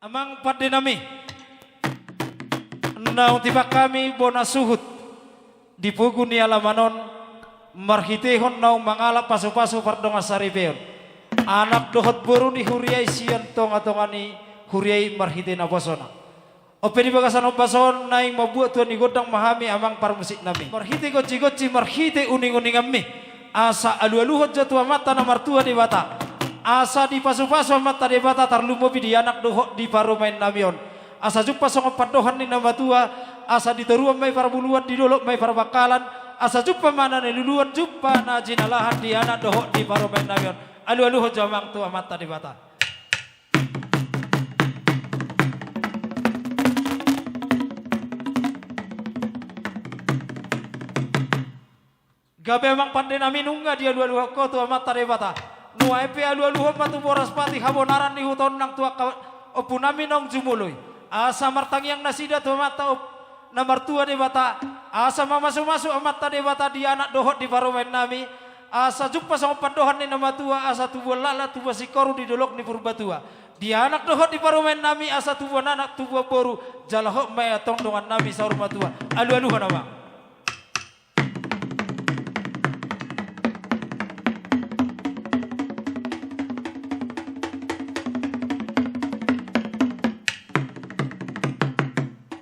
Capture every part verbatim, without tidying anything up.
Amang pande nami, naung tiba hami bona suhut di pogu ni alaman on, marhitehon naung mangalap pasupasu pardongansaripeon anak dohot boru ni huria i sian tongatonga ni huria i marhite naposona. On pe di bagasan ombas on naeng mambuat tua ni gondang ma hami amang parmusik nami. Marhite gonsigonsi, marhite uninguninganmi, asa alualuhon jo tu Amanta na martua Debata, asa dipasupasu Amanta Debata tarlumobi di anak dohot di parumaen nami on. Asa jumpang songon pandohan ni na matua, asa di toruan ma i parbuluan, di dolok ma i parbangkalan, asa jumpang ma na niluluan, jumpang na jinalahan di anak dohot di parumaen nami on. Alualuhon jo amang tu Amanta Debata. Gabe amang pande nami, nunga dialualuhon ho tu Amanta Debata. Nuaeng pe alualuhon ma tu boras pati habonaran ni huta on nang tu angka ompu nami naung jumolo i. Asa martangiang nasida tu Amanta op-, na martua Debata, asa mamasumasu Amanta Debata di anak dohot di parumaen nami, asa jumpang songon pandohan ni na matua, asa tubuan laklak tubuan singkoru di dolok ni Purbatua. Di anak dohot di parumaen nami, asa tubuan anak tubuan boru, jala hot ma i antong dongan nami saur matua. Alualuhon amang.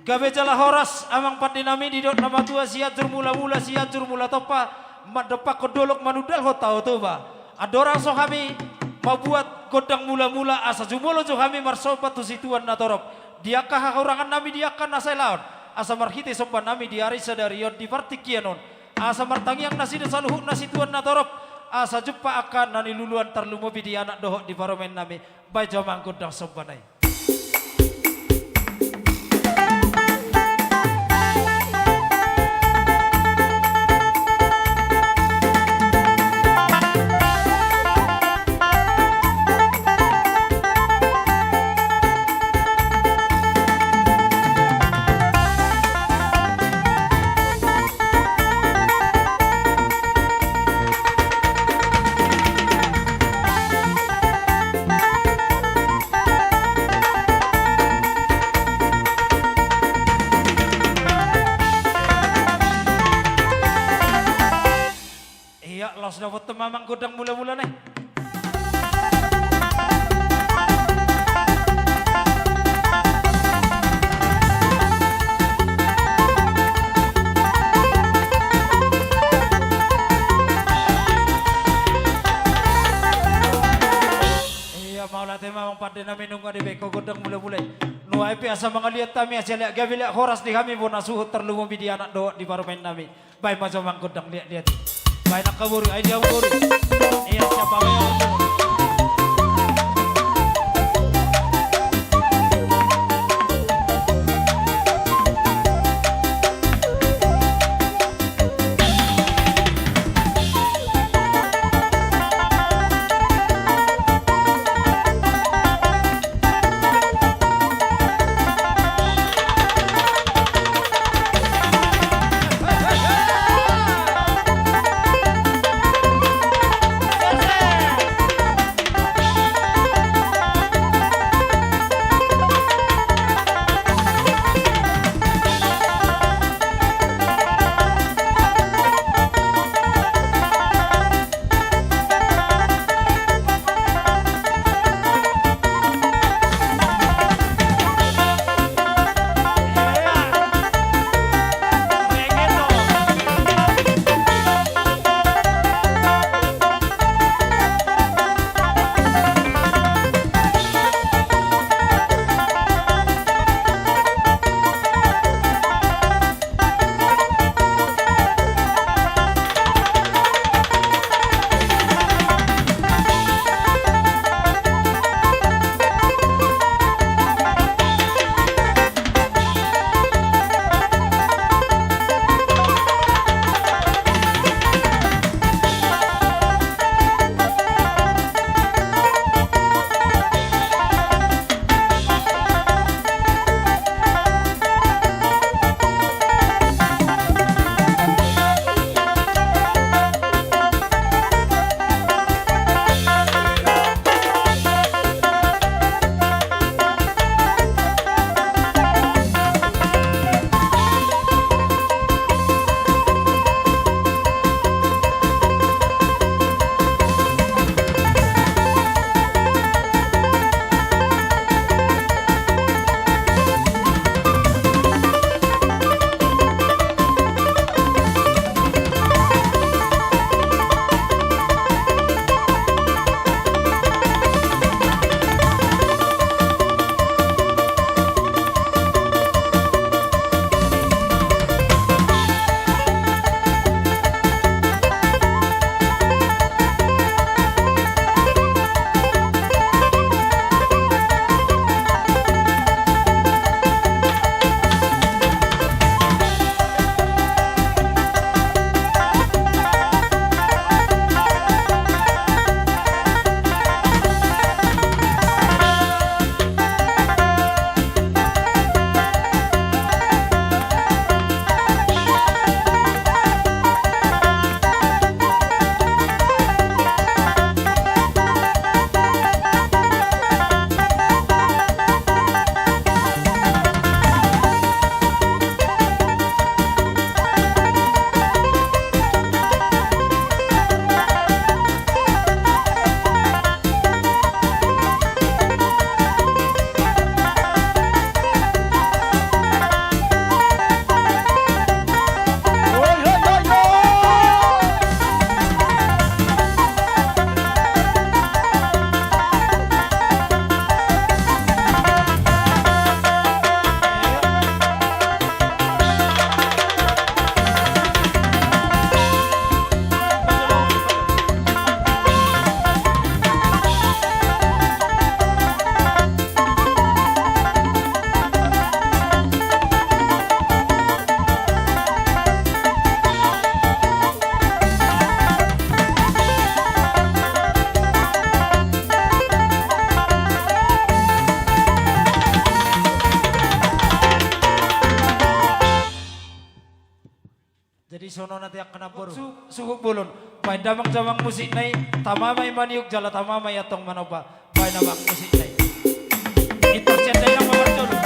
Gabe jala horas amang pande nami, didok na matua, Sianjur Mulamula, Sianjur Mulatompa, mandompakhon dolok manundalhon Tao Toba. Andorang so hami mambuat gondang mulamula, asa jumolo jo hami marsomba tu situan na torop. Di angka hahurangan nami, di angka na sai laon, asa marhite somba nami di ari sadari on di partingkian on, asa martangiang nasida saluhutna situan na torop, asa jumpang angka na niluluan tarlumobi di anak dohot di parumaen nami. Baen jo amang gondang sombana i. Ia, laos dapothon ma amang gondang mulamulana i. Ia, mauliate ma amang pande nami, nunga dibaen ho gondang mulamula i. Nuaeng pe asa mangaliat hami, asa leak gabe leak horas di hami bona suhut tarlumobi di anak dohot di parumaen nami. Baen ma jo amang gondang liatliat i. Baen angka boru, ai dia boru. Ia, siapa ma ia boru? Songon na teangkon namboru. Su-, suhut bolon. Baen damang jo amang musikna i, tama ma i maniuk jala tama ma i antong manomba. Baen amang musikna i. Intor sian dainang ma marjolo.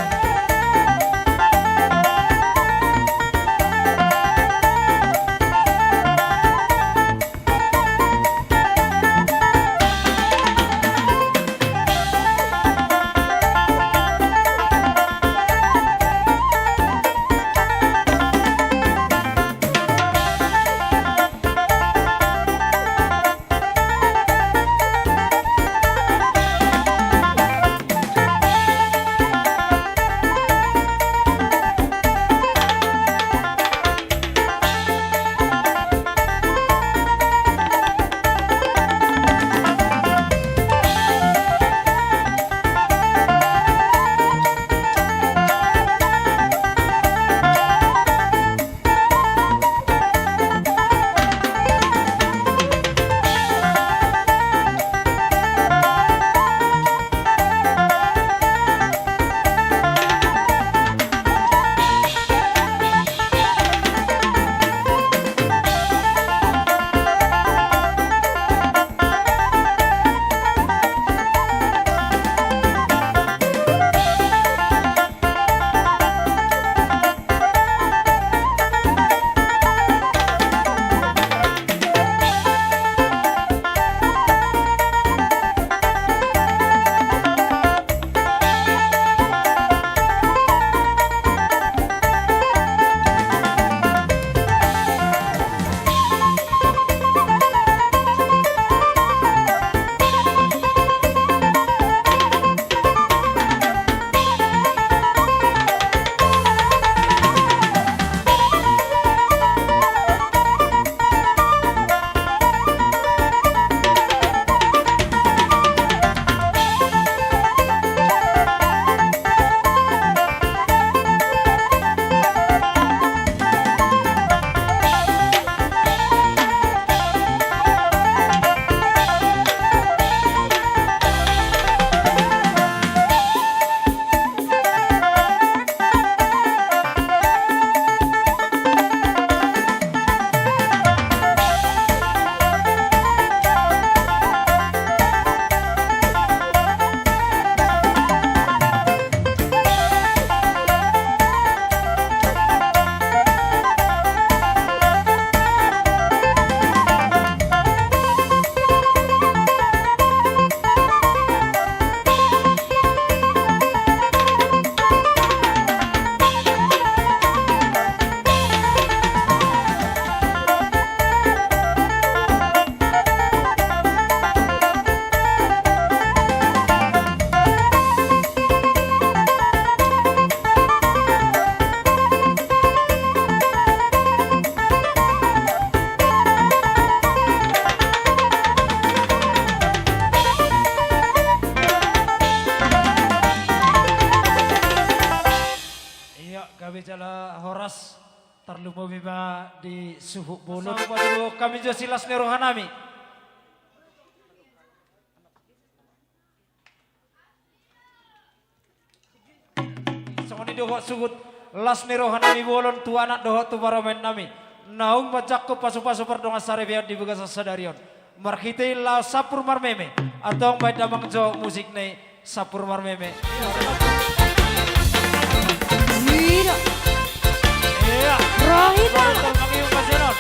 Ia, gabe jala horas, tarlumobi ma di suhut bolon. Sahat ma tu hami jo silas ni rohanami. Songon i dohot suhut las ni rohanami bolon tu anak dohot tu parumaennami. Naung manjangkon pasupasu pardongansaripeon di bagasan sadari on. Marhite laos sampur marmeme. Antong baen damang jo musikna i sampur marmeme. Ida. Ia. Rohita. Rohita mangiung pasenon.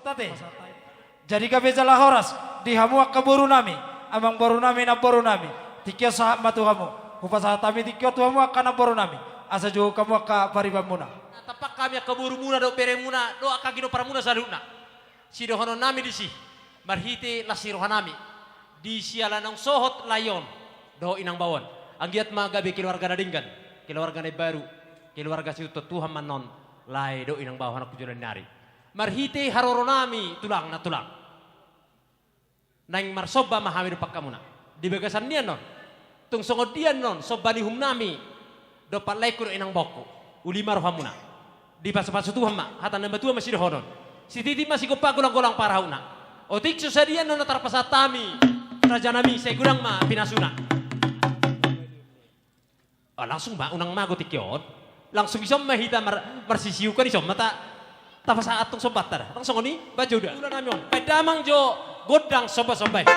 Ate. Jadi gabe jala horas di hamu angka boru nami, amang boru nami, namboru nami. Tingki on sahat ma tu hamu. Hupasahat hami tingki on tu hamu angka namboru nami, asa jou hamu angka paribanmuna. Tampang hami angka borumuna dohot beremuna dohot angka ginomparmuna saluhutna. Sidohonon nami disi, marhite las ni roha nami, di siala naung sohot lae on dohot inang bao on, anggiat ma gabe keluarga na denggan, keluarga na imbaru, keluarga situhon Tuhan ma annon lae dohot inang bao anakku joloan ni ari. Marhite haroro nami tulang na tulang, naeng marsomba ma hami dompak hamuna. Di bagasan ni annon, tung songon dia annon somba ni uhum nami dompak laengku dohot inang baoku. Uli ma rohamuna. Dipasupasu Tuhan ma, hata ni natuatua ma sidohonon. Sititi ma sigompa, golanggolang pangarahutna. Otik so sadia annon na tarpasahat hami, raja nami, sai godang ma pinasuna. Ah, langsung ma, unang mago tingki on. Langsung dison ma hita mar-, marsisiukan, dison ma ta-, tapasahat antong sombanta da. Antong songon i, bahen jo da. Ula nami on. Bahen damang jo gondang sombasomba i.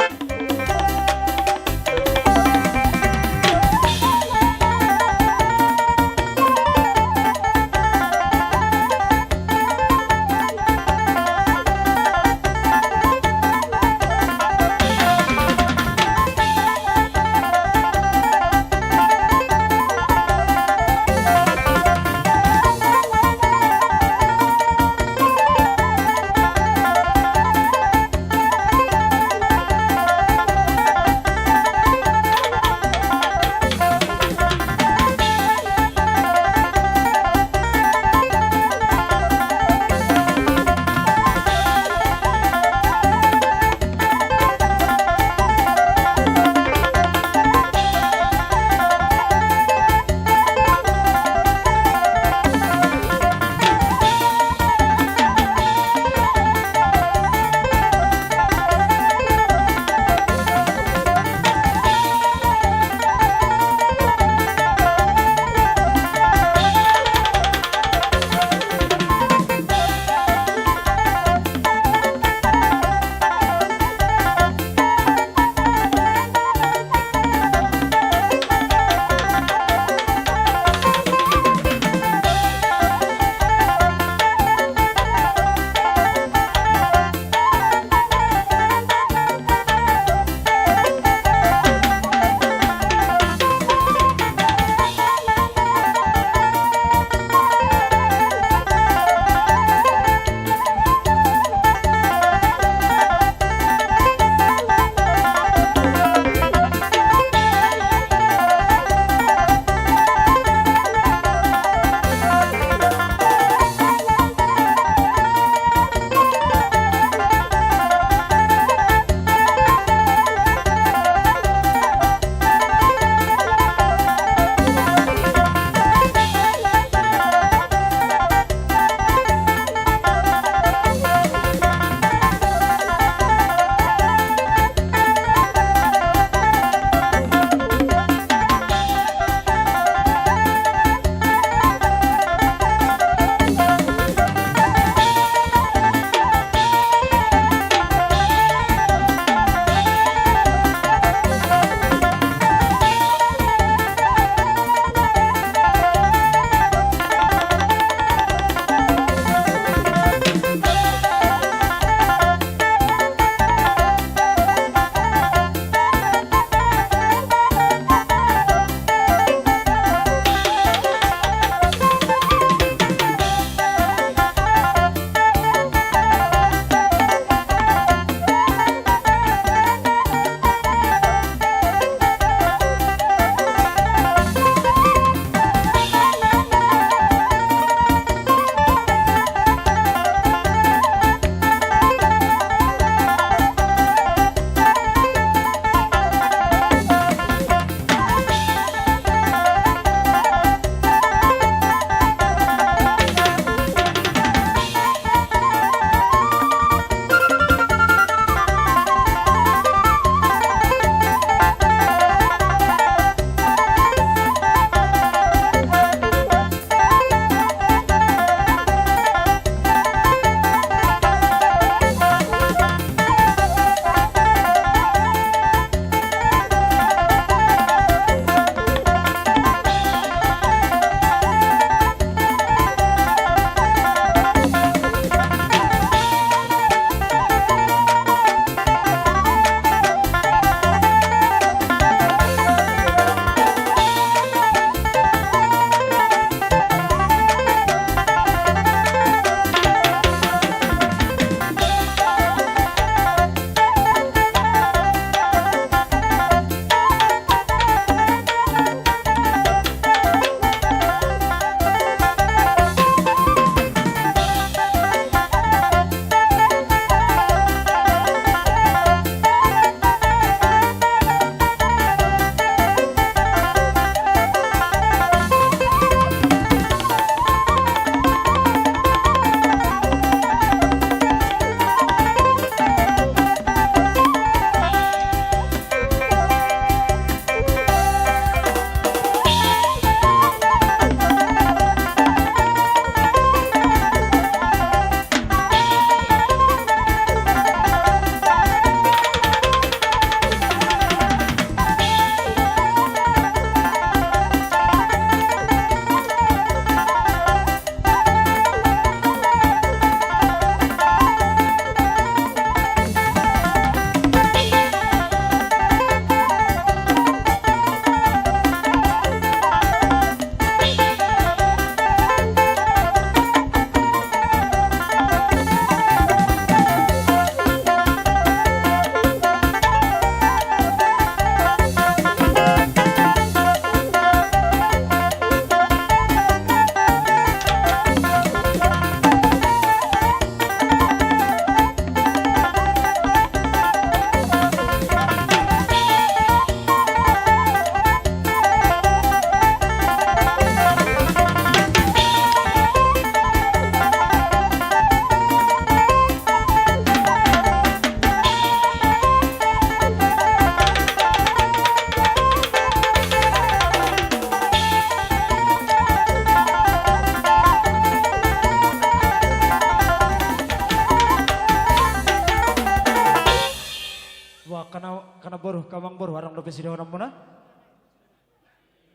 Angka na, angka na boru, angka amangboru, adong dope sidohononmuna?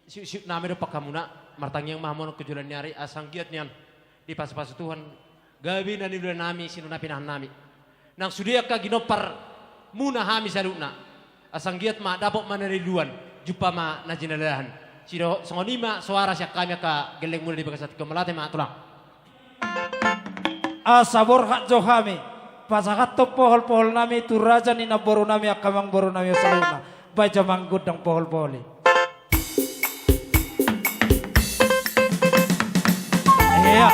Siup-siup nami do pangkamuna, martangiang ma hamu on tu joloan ni ari, asa anggiat nian dipasupasu Tuhan gabe na niluluan nami, sian na pinahan nami. Nang sude angka ginomparmuna hami saluhutna, asa anggiat ma dapot ma na niluluan, jumpa ma na jinalahan. Sido, songon i ma soara sian hami angka gellengmuna di bagasan tingki on, mauliate ma tulang. Asa borhat jo hami pasahathon pohol-pohol nami tu raja ni namboru nami, angka amangboru nami on saluhutna. Baen jo amang gondang pohol-pohol i. Ia.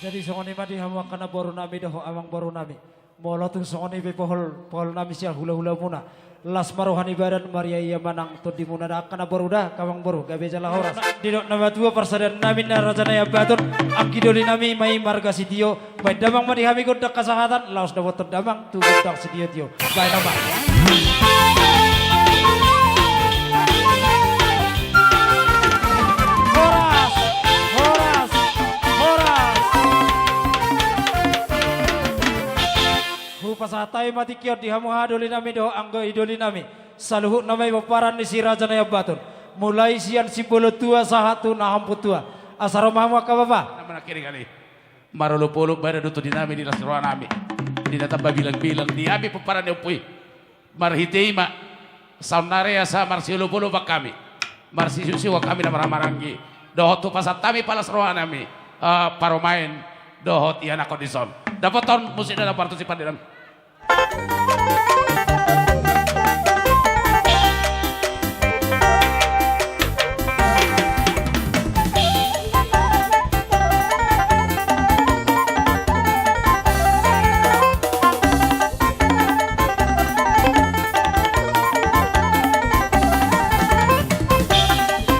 Jadi songon i ma di hamu angka namboru nami dohot amangboru nami. Molo tung songon i pe pohol, pohol nami sian hula-hulamuna, las ma roha ni badan, maria-ia ma nang tondimuna da angka namboru da angka amangboru, gabe jala horas. Didok na matua parsadaan nami na Raja Naiambaton, anggi doli nami ma i marga Sitio, baen damang ma di hami gondang hasahatan, laos dapothon damang tu gondang sitio-tio. Baen damang. Horas, horas, horas. Hupasahat hami ma tingki on di hamu haha doli nami dohot anggo i doli nami, saluhutna ma i pomparan ni si Raja Naiambaton, mulai sian Simbolon Tua sahat tu na hompu tua. Asa ro ma hamu angka bapa. Nama na kiri kali. Marolopolop ma da tu doli nami di las roha nami, di na tamba bilang-bilang di hami pomparan ni ompu i. Marhite i ma saonnari asa marsiolopolop hami, marsisiuksiuk hami na marhahamaranggi, dohot hupasahat hami palas roha nami, eh, parumaen dohot ianakhon dison. Dapothon musik na partusi pande nami.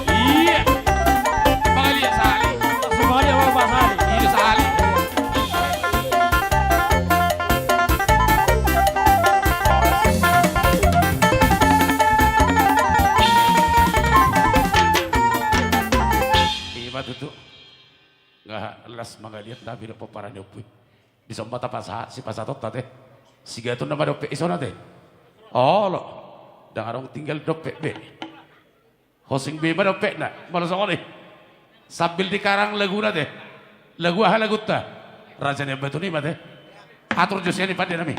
Iya. Mangaliat sahali. Langsung mangaliat, Bapak, sahali. Iya, sahali. Ima tutu. Nga las mangaliat nami dohot pomparan ni ompu i. Dison ma tapasahat sipasahatonta te. Sigaton nama dope isona te. Olo. Ndang adong tinggal dope be. Hosing be ma dope na. Molo songon i. Sambil dikarang laguna te. Lagu aha lagunta? Raja Naiambaton i ma te. Atur jo sian i pande nami.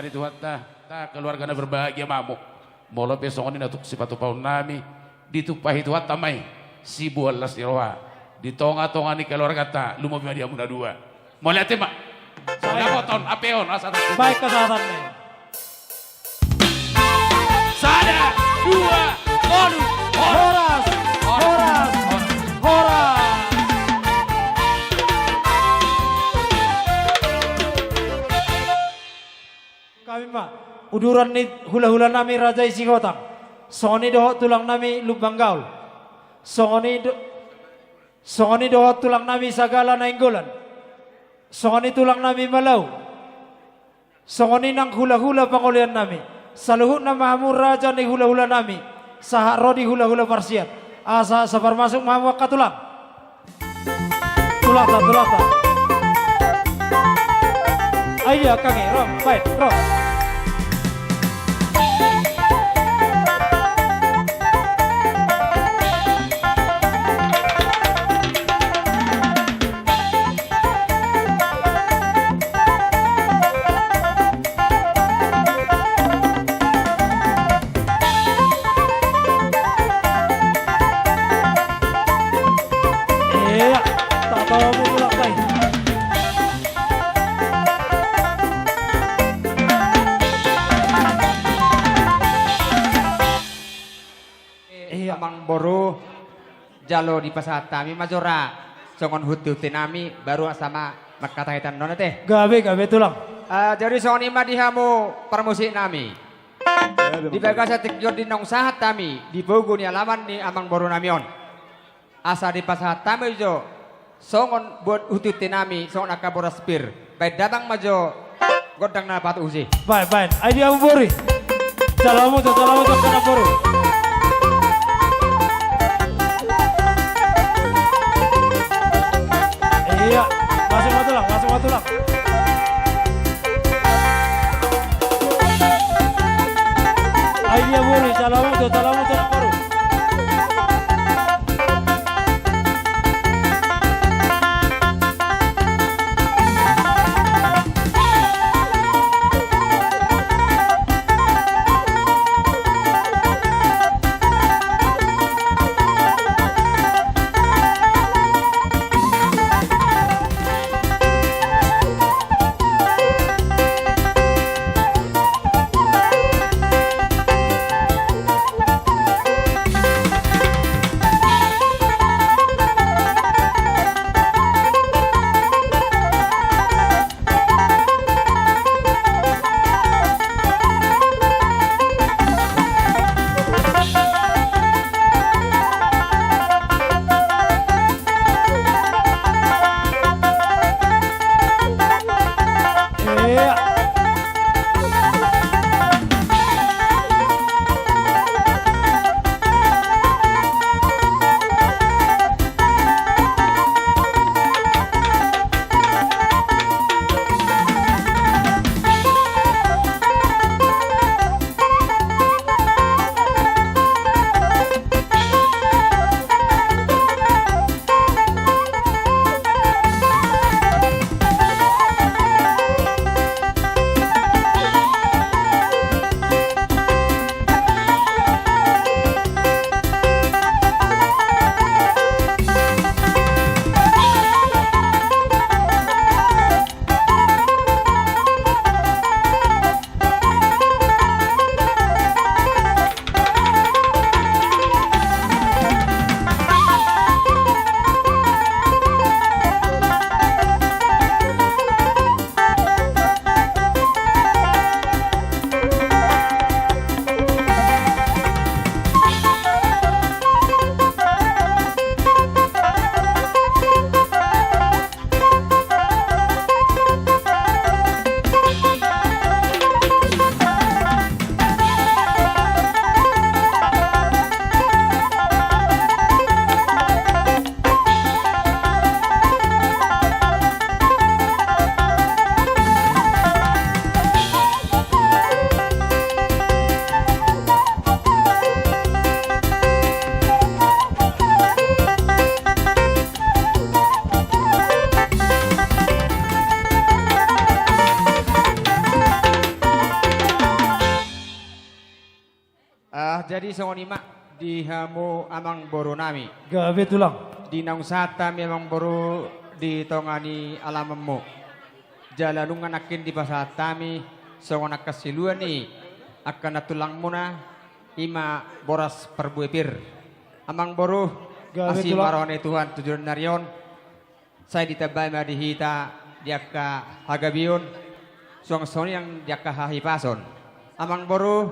Tuhanta, ta keluarga na berbahagia ma hamu. Molo pe songon i na tung sipatupaonnami, ditumpahi Tuhanta ma i siboan las ni roha di tongatonga ni keluarganta, lumobi ma di hamu na dua. Mauliate ma. Songon i ma, Amang Boru, ampehon asa tu. Baik, kesehatan nih. Sada, dua, tolu. Horas, horas, horas. Hami ma uduran ni hulahulanami Raja i Sihotang. Songon i dohot tulangnami Lumban Gaol. Songon i do-, songon i dohot tulangnami Sagala Nainggolan. Songon i tulangnami Malau. Songon i nang hulahula pangoliannami. Saluhutna ma hamu raja ni hulahulanami. Sahat ro di hulahula parsiat. Asa saparmasuk ma hamu angka tulang. Tulangta, tulangta. Ai dia, angka i, ro, baen, ro. Iya, tak tahu aku pula, Bay. Iya. Amang boru, jalo dipasahat hami ma jo ra songon hunti-huntinami, baru asa ma mangkatahon annon ate. Gabe, gabe tulang. Ah, jadi songon i ma di hamu parmusiknami. Di bagasan tingki on di naung sahat hami di pogu ni alaman ni amang borunami on. Asa dipasahat hami jo songon buat hunti-huntinami, songon angka boras pir. Baen damang ma jo gondang na patut usi. Baen, baen. Ai dia, amang boru. Jalo hamu jo, jalo hamu jo, amang boru. Iya, masuk ma tulang, masuk ma tulang. Ai dia, amang boru, jalo hamu jo, jalo hamu jo, amang boru. Jadi songon i ma di hamu amangboru nami. Gabe tulang. Di naung sahat hami amangboru di tonga ni alamanmu. Jala nunga nangkin dipasahat hami songon angka siluan ni angka nantulangmuna, i ma boras parbue pir. Amangboru, gabe asi tulang. Ma roha ni Tuhan tu joloan ni ari on. Sai ditambai ma di hita di angka hagabeon, suang songon i nang di angka hahipason. Amangboru,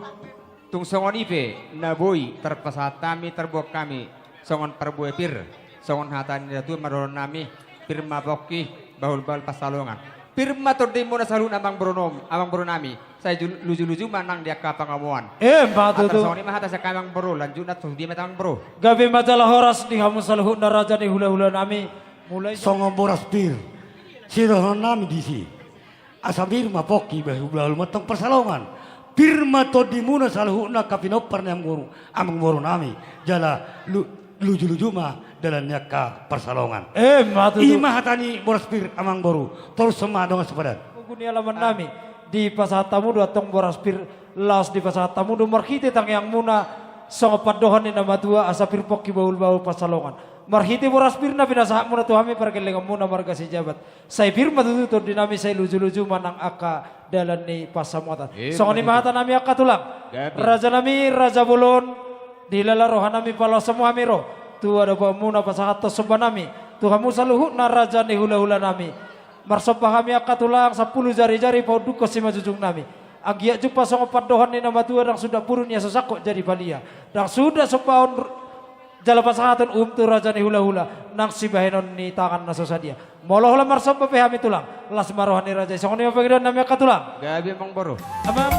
tung songon i pe na boi tarpasahat hami, tarbuat hami songon parbue pir, songon hata ni natua ma dohonon nami, pir ma pongki, bahul-bahul pansalongan. Pir ma tondimuna saluhutna amangboru nom-, amangboru nami. Sai jul-, luju-luju ma nang di angka pangomoan. Emma tutu. Atar songon i ma hata sian hami amangboru, lanjutna tu dia ma hita amangboru. Gabe ma jala horas di hamu saluhutna raja ni hula-hula nami. Mulai songon boras pir sidohonon nami disi. Asa pir ma pongki, bahul-bahul ma tong pansalongan. Pir ma tondimuna saluhutna angka pinompar ni amangboru, amangboru nami. Jala lu-, luju-luju ma dalan ni angka pansalongan. Emma tutu. I ma hata ni boras pir amangboru. Torus ma dongan sipadan. Pogu ni alaman nami, dipasahat hamu do antong boras pir, laos dipasahat hamu do marhite tangiangmuna, songon pandohan ni na matua, asa pir pongki bahul-bahul pansalongan. Marhite boras pir na pinasahatmuna tu hami pargellengonmuna marga Sijabat. Sai pir ma tutu tondi nami, sai luju-luju ma nang angka dalan ni pansamotan. Eh, songon i ma hata nami angka tulang. Gabe. Raja nami, raja bolon, dihilala roha nami palaos hamu hami ro tu adopanmuna pasahathon somba nami tu hamu saluhutna raja ni hula-hula nami. Marsomba hami angka tulang, sampulu jari-jari paundukhon simanjujung nami. Anggiat jumpa songon pandohan ni na matua, ndang suda purun ia so sangkot jadi palia. Ndang suda sombaon r-, jala pasahaton uhum tu raja ni hula-hula, nang sibahenon ni tangan na so sadia. Molo holan marsomba pe hami tulang, las ma roha ni raja i. Songon i ma pangidoan nami angka tulang. Gabe amangboru. Amang.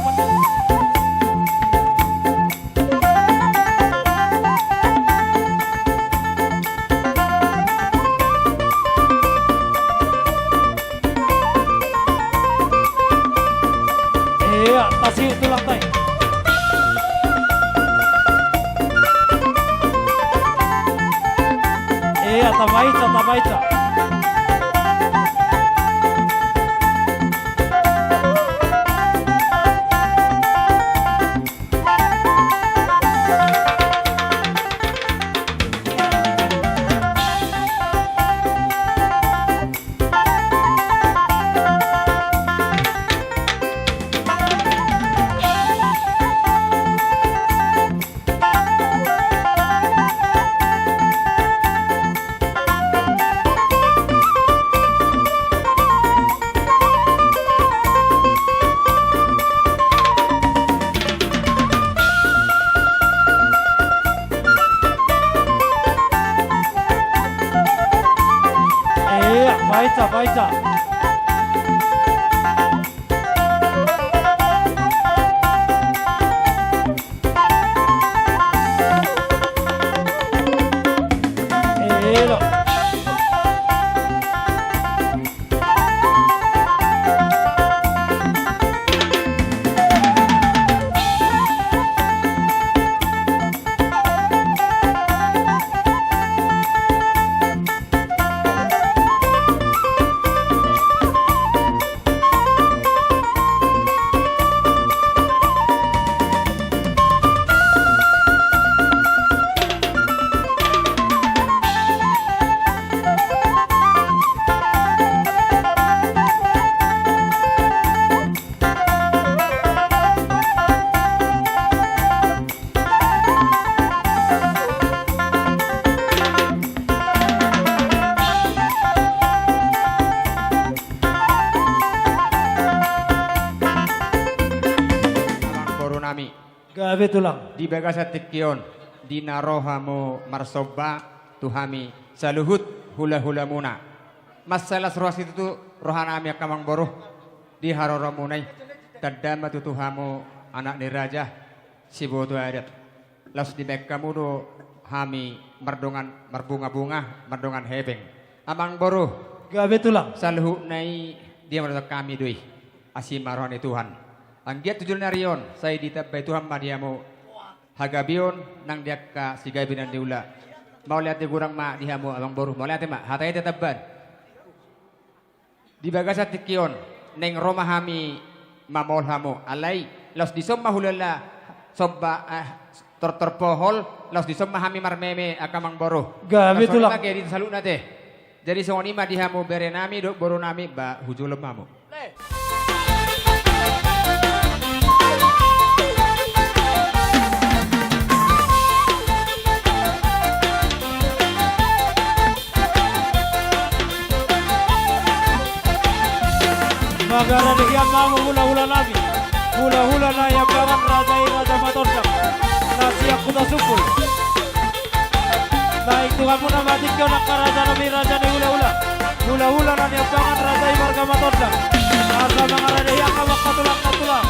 Ia, tasiu tulang tai. Ia, tama ica, tama ica. Ia, baca, baca. Elo. Amangboru nami. Gabe tulang. Di bagasan tingki on, di na ro hamu marsomba tu hami saluhut hula-hulamuna. Mansai las roha situtu roha nami angka amangboru. Di haroromuna i, tanda ma tutu hamu anak ni raja, siboto adat. Laos dibaen hamu do hami mardongan marbunga-bunga, mardongan hepeng. Amangboru. Gabe tulang. Saluhutna i diamanhon hami do i. Asi ma roha ni Tuhan. Anggiat tu joloan ni ari on, sai ditambai Tuhan ma di hamu hagabeon nang di angka sigabe na niula. Mauliate godang ma di hamu amangboru. Mauliate ma. Hata i tatambaon. Di bagasan tingki on, naeng ro ma hami mamohol hamu, alai laos dison ma hulala somba, eh, tortor pohol, laos dison ma hami marmeme angka amangboru. Gabe tulang. Songon i ma gabe di saluhutna ate. Jadi songon i ma di hamu berenami dohot borunami, ba hujolo ma hamu. Mangarade hian ma hamu hulahulanami, hulahula na niambangan raja i, Raja Matondang, na sian Huta Sumbul. Naeng tu hamuna ma tingki on angka rajanami, raja ni hulahula, hulahula na niambangan raja i marga Matondang. Asa mangarade hian hamu angka tulang, angka tulang.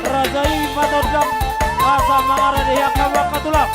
Raja i Matondang, asa mangarade hian hamu angka tulang.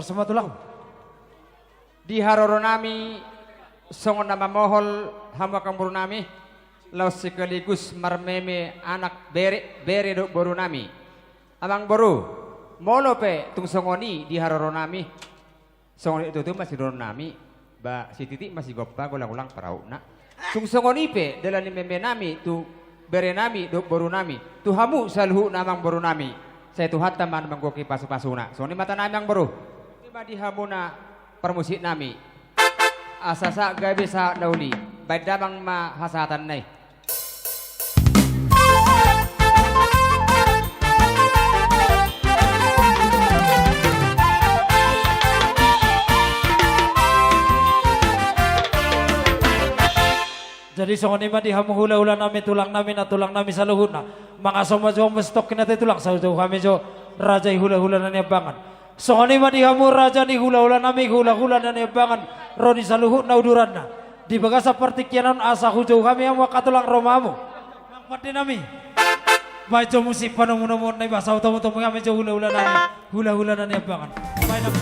Selamat ulang. Di haroro nami songon na mamohol hamu angka boru nami, laos sekaligus marmeme anak bere, bere dohot boru nami. Amang boru, molo pe tung songon i di haroro nami, songon i tutu ma sidohonon nami, ba sititi ma sigompa, golang-golang parahutna. Tung songon i pe dalan ni meme nami tu bere nami dohot boru nami, tu hamu saluhutna amang boru nami, sai Tuhanta ma na manggohi pasu-pasuna. Songon i ma hata nami amang boru. Ima di hamuna parmusik nami. Asa sahat gabe sahat na uli. Baen damang ma hasahatanna i. Jadi songon i ma di hamu hula-hula nami, tulang nami, nantulang nami saluhutna. Mangaso ma jo hamu satongkin ate tulang, sahat tu hami jo raja ni hula-hula na niambangan. Songon i ma di hamu raja ni hula-hula nami, hula-hula na niambangan, ro di saluhutna uduranna. Di bagasan partingkian on asa hujou hami hamu angka tulang, ro ma hamu. Amang pande nami. Baen jo musik panomu-nomuon na i, ba saut hamu, tompu hami jo hula-hula nami, hula-hula na niambangan. Baen nami.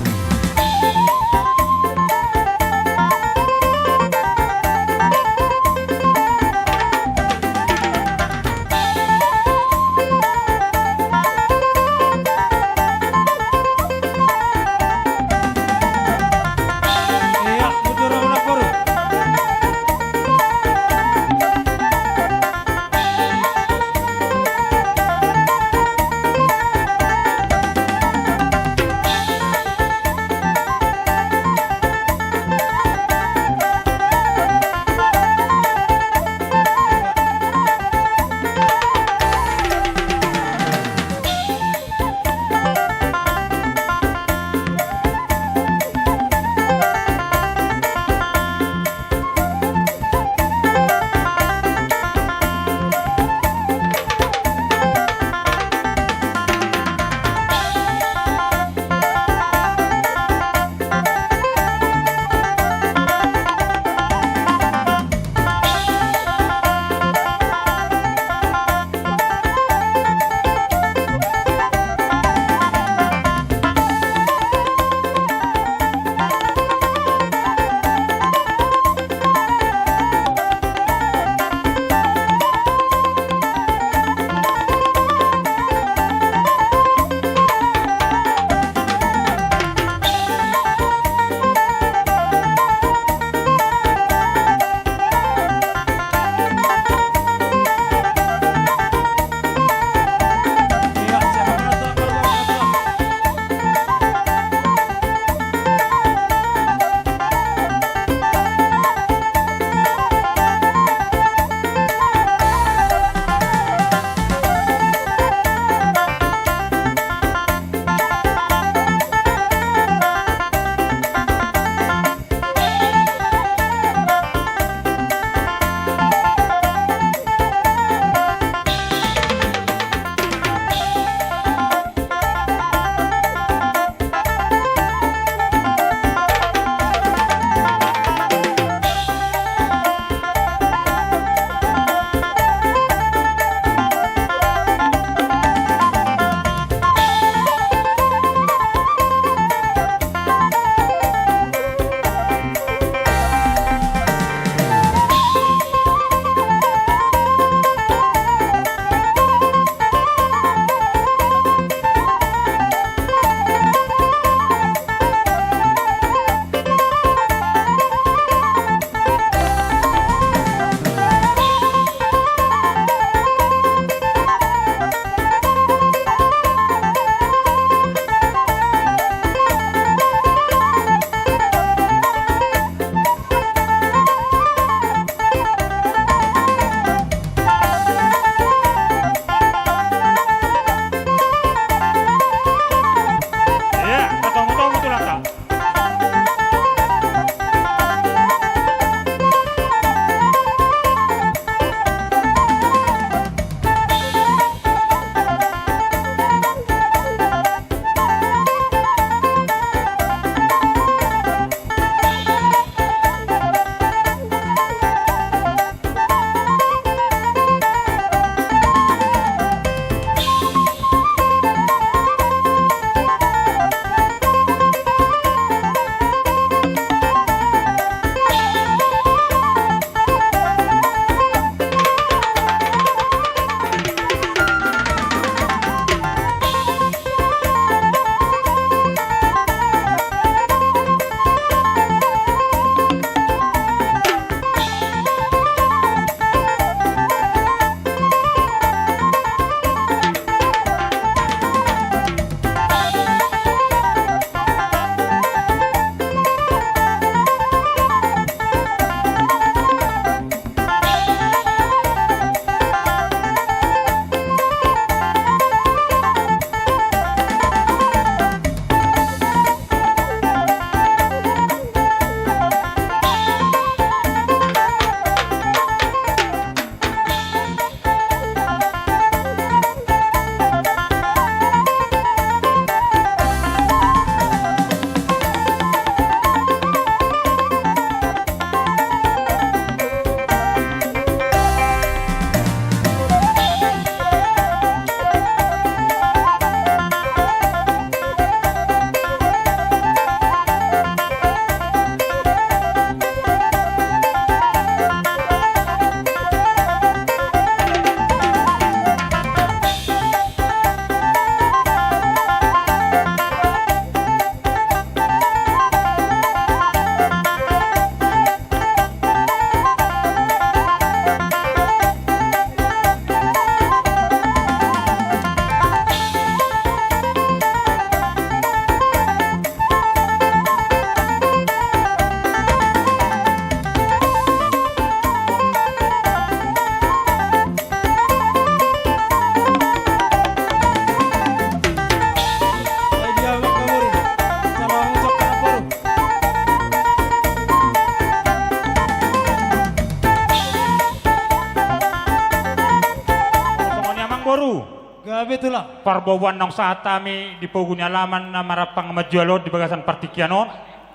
Gabe tulang. Parboaboan naung sahat hami di pogu ni alaman na marampang manjual on di bagasan partingkian on.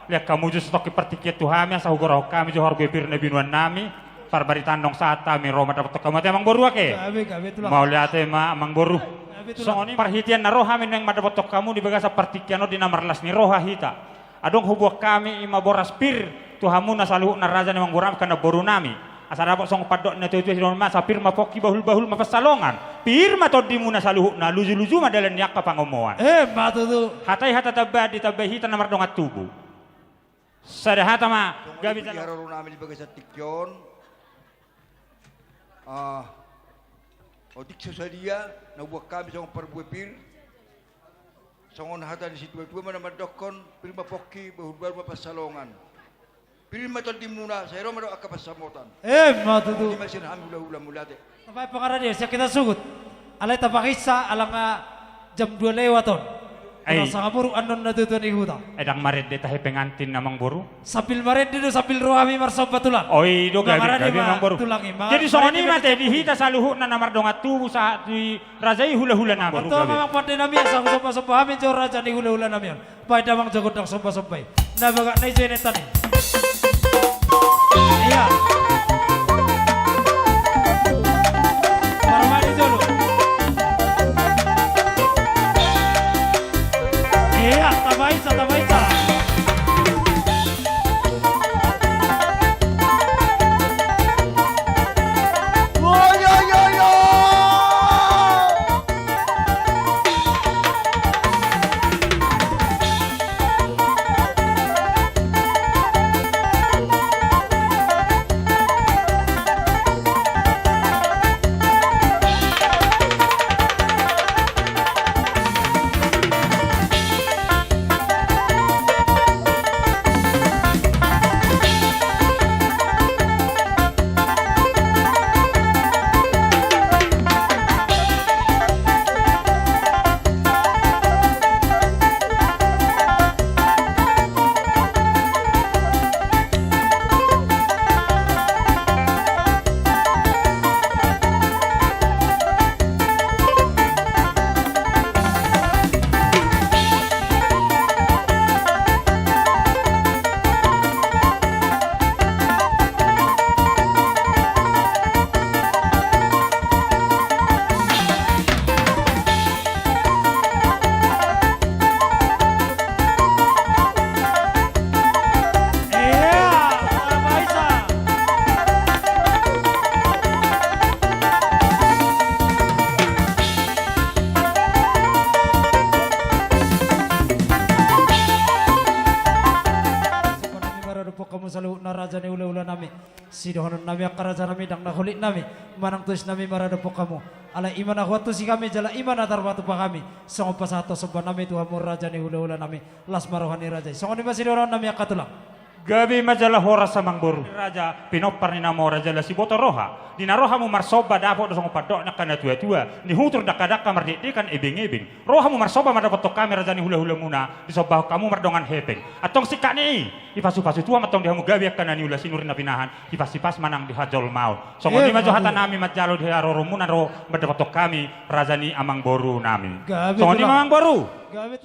Lehon hamu jo satongkin partingkian tu hami asa hugoarhon hami jo harbue pir na binoannami. Parbaritaan naung sahat hami ro mandapothon hamu ate amangboru ake. Gabe, gabe tulang. Mauliate ma amangboru. Gabe tulang. Songon i parhitean na ro hami nuaeng mandapothon hamu di bagasan partingkian on di na marlas ni roha hita. Adong huboan hami i ma boras pir tu hamuna saluhutna raja ni amangboru nami, angka namboru nami. Asa dapot songon pandok ni natuatua i, sidohonon ma asa pir ma pongki, bahulbahul ma pansalongan. Pir ma tondimuna saluhutna, lujuluju ma dalan ni angka pangomoan. Emma tutu. Hata i hata tambahan ditambai hita na mardongan tubu. Sada hata ma. Songon i gabe di jala haroro nami di bagasan tingki on. Ah, otik so sadia na huboan hami songon parbue pir. Songon hata ni situatua ma na mandokkon, pir ma pongki, bahulbahul ma pansalongan. Pir ma tondimuna, sai ro ma dohot angka pansamotan. Emma tutu. Songon i ma sian hami hulahula, mauliate. Tapaik pangarade, sian hita sungkun. Alai tapakinsa ala nga jam dua lewat on. Ai. Unang sanga muruk annon natuatua ni huta. Ai ndang marende tahe pengantin amangboru? Sambil marende do, sambil ro hami marsomba tulang. Oi do, gabe, gabe amangboru. Jadi songon i ma ate di hita saluhutna na mardongan tubu sahat tu i raja i hulahula nami. Antong amang pande nami, asa husombasomba hami jo raja ni hulahula nami on. Baen damang jo gondang sombasomba i. Na bagak na i jo i na i tani. Ia. Marmani jolo. Ia, tapainsa, tapainsa. Saluhutna raja ni hulahula nami. Sidohonon nami angka raja nami, ndang na holit nami manang tuis nami maradophon hamu. Alai i ma na huantusi hami jala i ma na tarpatupa hami songon pasahathon somba nami tu hamu raja ni hulahula nami. Las ma roha ni raja i. Songon i ma sidohonon nami angka tulang. Gabe ma jala horas amangboru. Raja pinompar ni na mora jala siboto roha. Di na ro hamu marsomba dapot do songon pandok ni angka natuatua, nihutur dangkadangka mardekdekan ebengebeng. Ro hamu marsomba mandapothon hami raja ni hulahulamuna, disombahon hamu mardongan hepeng. Antong singkat ni i, hipasupasu Tuhan ma antong di hamu gabe angka na niula sinurit na pinahan, hipasipas ma nang di hajolmaon. Songon i ma jo hata nami manjalo di haroromuna ro mandapothon hami raja ni amangboru nami. Songon i ma amangboru.